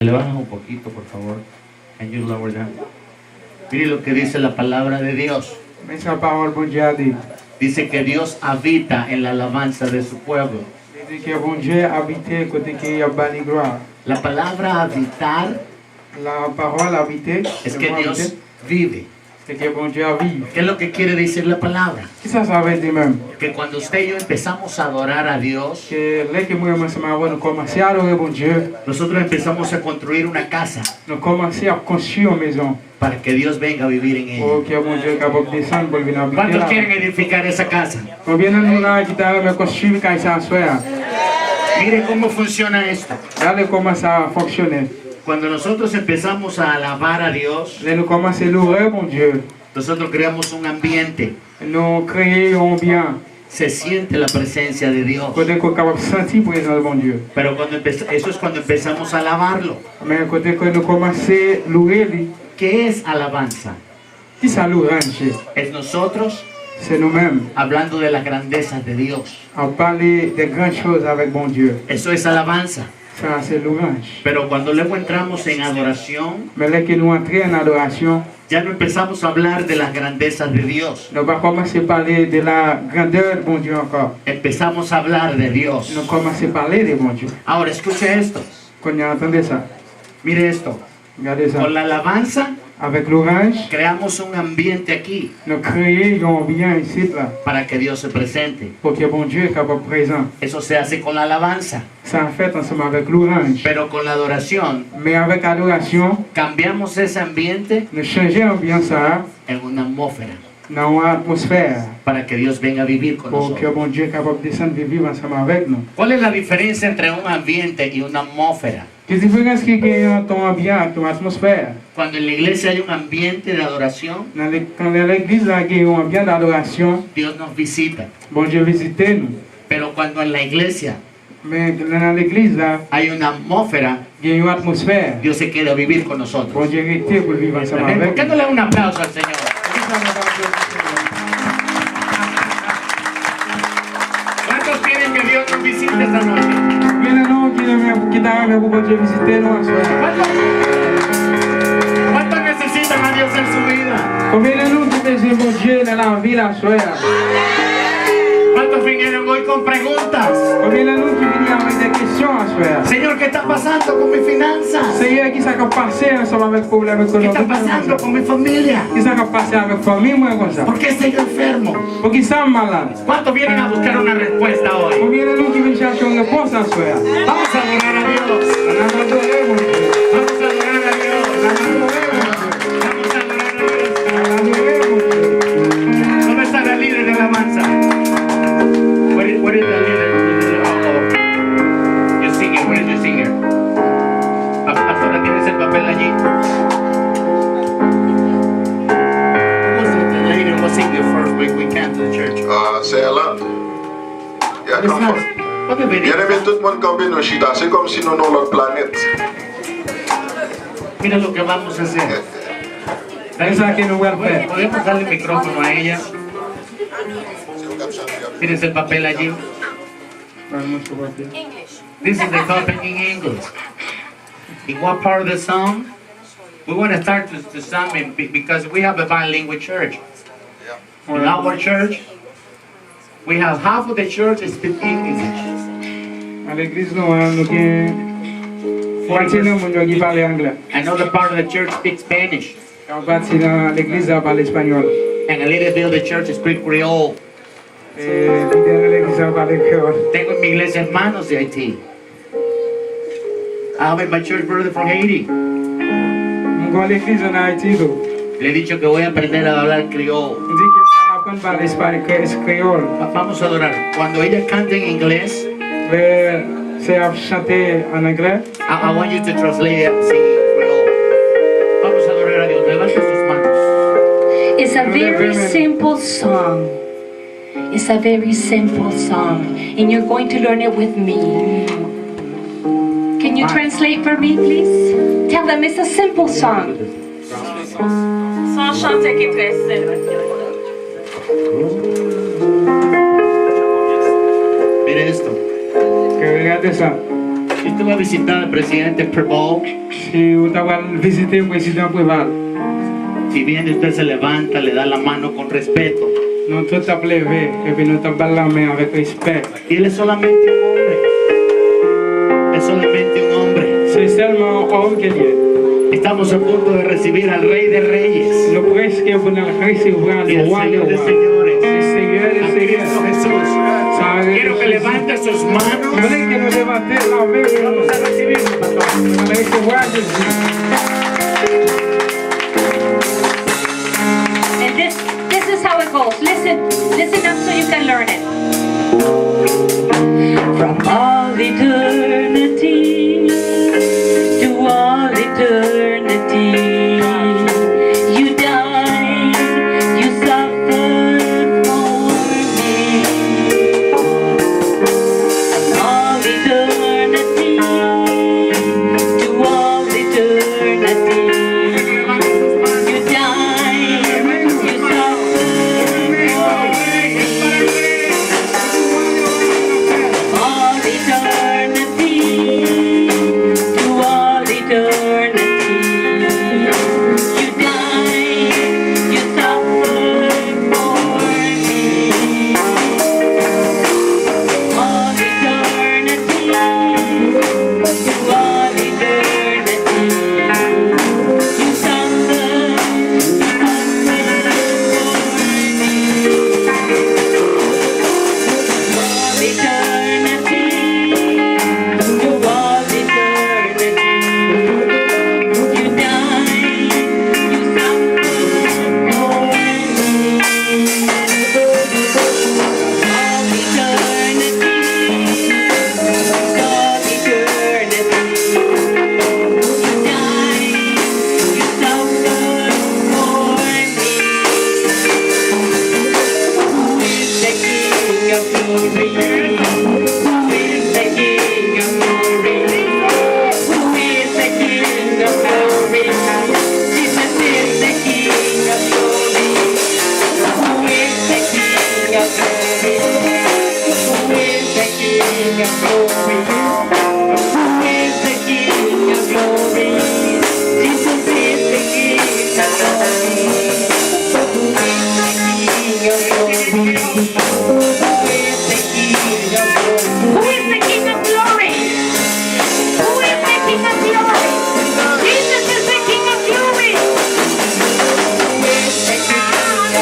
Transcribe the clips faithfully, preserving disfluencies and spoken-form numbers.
Le bajas un poquito, por favor. Can you lower down? Mire lo que dice la palabra de Dios. Men sa pawòl Bondye a di. Dice que Dios habita en la alabanza de su pueblo. Li di ke Bondye abite kote ke y ap ba li glwa. La palabra habitar La pawòl abite, es que Dios vive. Se ke Bondye ap viv. ¿Qué es lo que quiere decir la palabra? Kisa sa vle di menm? Que cuando usted y yo empezamos a adorar a Dios, Ke lè ke mwen menm ansanm avè w nou kòmanse adore Bondye, nosotros empezamos a construir una casa nou kòmanse ap konstwi yon mezon. Para que Dios venga a vivir en ella. Pou ke Bondye kapab desann pou l vin abite la. ¿Cuántos quieren edificar esa casa? Konbyen nan nou la ki ta renmen konstwi kay sa aswè a? Mire cómo funciona esto. Gade kòman sa fonksyone. Cuando nosotros empezamos a alabar a Dios, Lè nou kòmanse louwe Bondye, nosotros creamos un ambiente. Nou kreye yon anbyans Se siente la presencia de Dios. Kote ke w kapab santi prezans Bondye. Pero cuando empe- eso es cuando empezamos a alabarlo. Men kote ke nou kòmanse louwe li. ¿Qué es alabanza? Kisa louanj ye? Es nosotros Se nou menm hablando de las grandezas de Dios. Ap pale de gran choz avèk Bondye. Eso es alabanza. Sa se louanj. Pero cuando luego entramos en adoración, Men lè ke nou antre an adorasyon, ya no empezamos a hablar de las grandezas de Dios. Nou pa kòmanse pale de la grandeur Bondye ankò. Empezamos a hablar de Dios. Nou kòmanse pale de Bondye. Ahora escuche esto. Kounye a, tande sa. Mire esto. Gade sa. Con la alabanza, Avèk louanj, creamos un ambiente aquí nou kreye yon anbyans isit la. Para que Dios se presente. Pou ke Bondye kapab prezan. Eso se hace con la alabanza. Sa fèt ansanm avèk louanj. Pero con la adoración, Men avèk adorasyon, cambiamos ese ambiente nou chanje anbyans sa a en una atmósfera. Nan yon atmosfè. Para que Dios venga a vivir con nosotros. Pou ke Bondye kapab desann vin viv ansanm avèk nou. ¿Cuál es la diferencia entre un ambiente y una atmósfera? Ki diferans ki genyen ant yon anbyans ak yon atmosfè? Cuando en la iglesia hay un ambiente de adoración, Nan le- Kan nan legliz la gen yon anbyans adorasyon, Dios nos visita. Bondye vizite nou. Pero cuando en la iglesia Men lè nan legliz la, hay una atmósfera, Gen yon atmosfè. Dios se queda a vivir con nosotros. Bondye rete pou l viv ansanm avèk nou. ¿Por qué no le da un aplauso al Señor? Poukisa nou pa aplodi Senyè? ¿Cuántos quieren que Dios nos visite esta noche? Konbyen nan nou ki renmen, ki ta renmen pou Bondye vizite nou aswè a? ¿Cuántos, cuántos necesitan a Dios en su vida? Konbyen nan nou ki bezwen Bondye nan lavi l aswè a? ¿Cuántos vinieron hoy con preguntas? Konbyen nan nou ki vini avèk de kesyon aswè a? Señor, ¿qué está pasando con mi finanza? Senyè, kisa k ap pase ansanm avèk pwoblèm ekonomik mwen? ¿Qué está pasando con mi familia? Kisa k ap pase avèk fanmi mwen konsa? ¿Por qué estoy enfermo? Poukisa m malad? ¿Cuántos vienen a buscar una respuesta hoy? Konbyen nan nou ki vin chache yon repons aswè a? Vamos a adorar a Dios. Ann adore Bondye. Vamos a adorar a Dios. Ann adore Bondye. Vamos a adorar a Dios. Ann adore Bondye. ¿Dónde está la líder de alabanza? Where is, where is the leader? Oh, oh. Your singer, where is your singer? Pa- Pastora, ¿tienes el papel allí? Who was it? The lady was singing first. We, we can't do the church. Ah, c'est Alan. Yeah, come on. Byeneme, tout moun kanpe, nou chita. Se kòmsi nou nan lòt planèt. Mira lo que vamos a hacer. Mira lo que vamos a hacer. Podemos darle el micrófono a ella. Tienes el papel allí. This is the topic in English. In what part of the song? We want to start to, to sing in, be- because we have a bilingual church. In our church, we have half of the church speak English. Nan legliz nou an, nou gen mwatye nan moun yo ki pale anglè. Another part of the church speaks Spanish. Yon pati nan legliz la pale espanyòl. And a little bit of the church speak Creole. E lidè nan legliz la pale kreyòl. Tengo en mi iglesia hermanos de Haití. I have in my church brother from Haiti. M gen legliz an Ayiti tou. Le he dicho que voy a aprender a hablar criollo. M di ke m pral aprann pale espay- kre- kreyòl. Va- Vamos a adorar. Cuando ella cante en inglés, Lè sè a ap chante an anglè, I, I want you to translate it and sing it in Creole. Vamos a adorar a Dios. Levante sus manos. It's a very simple song. It's a very simple song, and you're going to learn it with me. Can you translate for me, please? Tell them it's a simple song. Se yon chante ki trè senp. Mire esto. Ke regade sa. Usted va a visitar al presidente Preval. Si ou ta pral vizite prezidan Preval, Si viene, usted se levanta, le da la mano con respeto. Nou tout ap leve epi nou t ap ba l lanmen avèk respè. Y él es solamente un hombre. Es solamente un hombre. Se sèlman yon òm ke l ye. Estamos a punto de recibir al Rey de Reyes, Nou prèske pou n al resevwa y al Señor de Señores, e Senyè de Senyè. Cristo Jesús. Quiero que levante sus manos. Mwen ke nou levante lanmen nou. Vamos a recibirlo, pastor. N al resevwa Jezi. And this, this is how it goes. Listen, listen up so you can learn it. From all eternity to all eternity, you died, you suffered for me. From all eternity to all eternity, you died, you suffered for me. All eternity, to all eternity, you died, you suffered for me. All eternity, to all eternity, you suffered, you suffered for me. All eternity, to all eternity, you died, you suffered for me. All eternity, all eternity, you died, you suffered for me. Who is the King of glory? Who is the King of glory? Who is the King of glory? Jesus is the King of glory. Who is the King of glory? Who is the King of glory? Who is the King of glory? Jesus is the King of glory. Who is the King of glory? Who is the King of glory? Who is the King of glory? Who is the King of glory? Jesus is the King of glory. Who is the King of glory?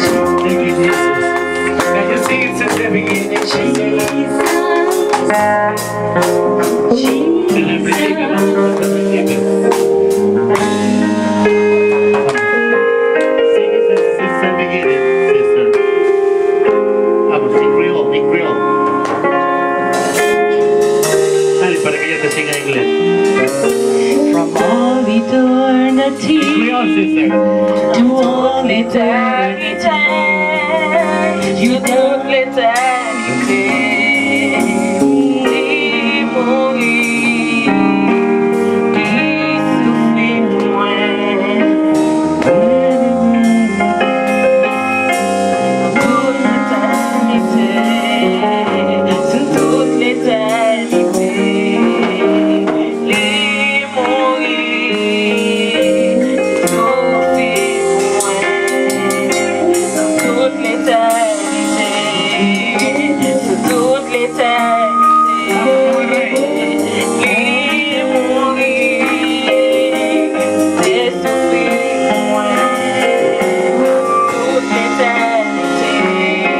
Thank you, Jesus. Can you sing it since the beginning? Sing it since the beginning. From all eternity to all eternity, you know. Tout letènite, li mouri, li soufri pou mwen. Tout letènite, tout letènite, li mouri, soufri pou mwen. Tout letènite, tout letènite, li mouri, te soufri pou mwen. Tout letènite, tout letènite.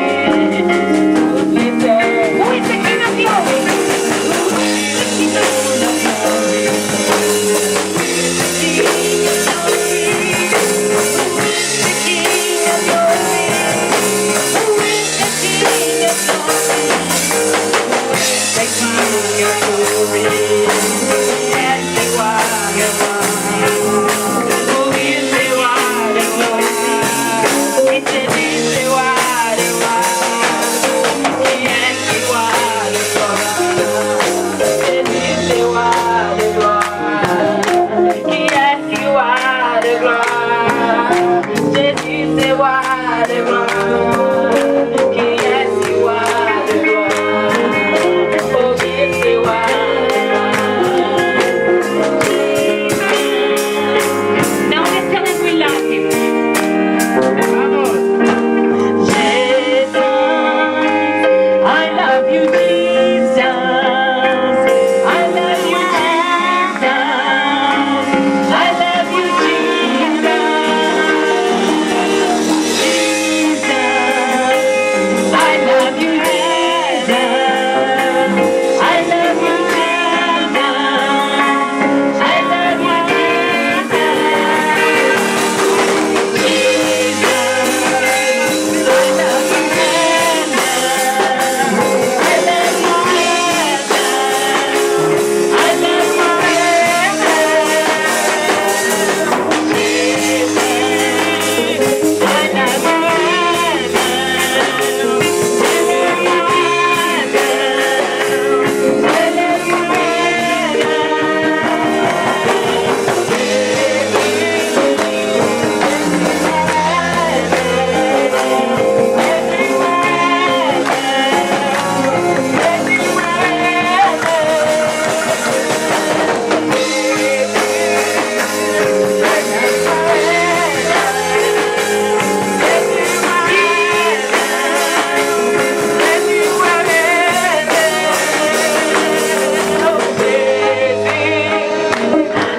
Kiyès ki wa de glwa? Jezi se wa de glwa. Kiyès ki wa de glwa? O, Jezi se wa de glwa. Now let's tell him we love him. Vamos. Jesus, I love you, Jesus. I love you, Jesus. I love you, Jesus. Jesus, I love you, Jesus. I love you, Jesus. I love you, Jesus.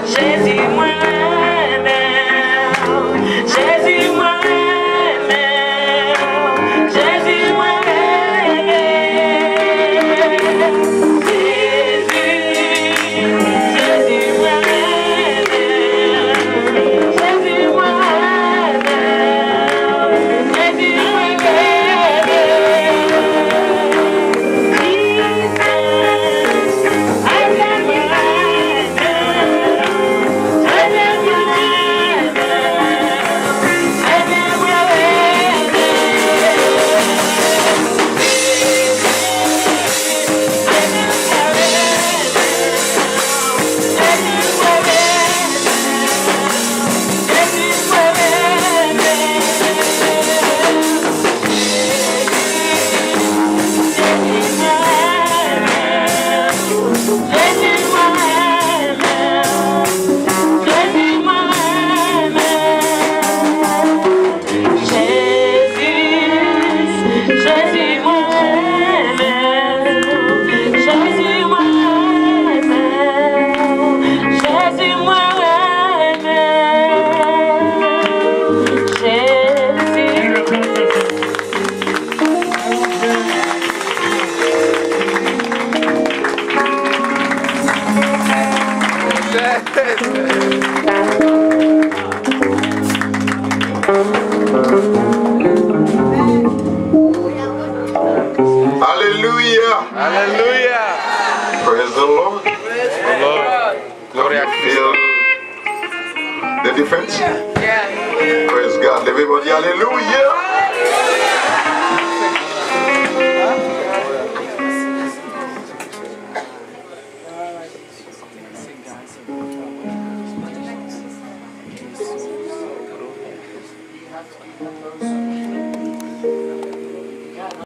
Jezi, mwen renmen w. Jezi, mwen renmen w. Jezi, mwen renmen w. Jezi, Jezi, mwen renmen w. Jezi, mwen renmen w. Jezi, mwen renmen w. Jesus, I love you. Alelouya! Alelouya! Praise the Lord! Glory a Kristo. Feel the difference? Praise God. Leve pou di alelouya.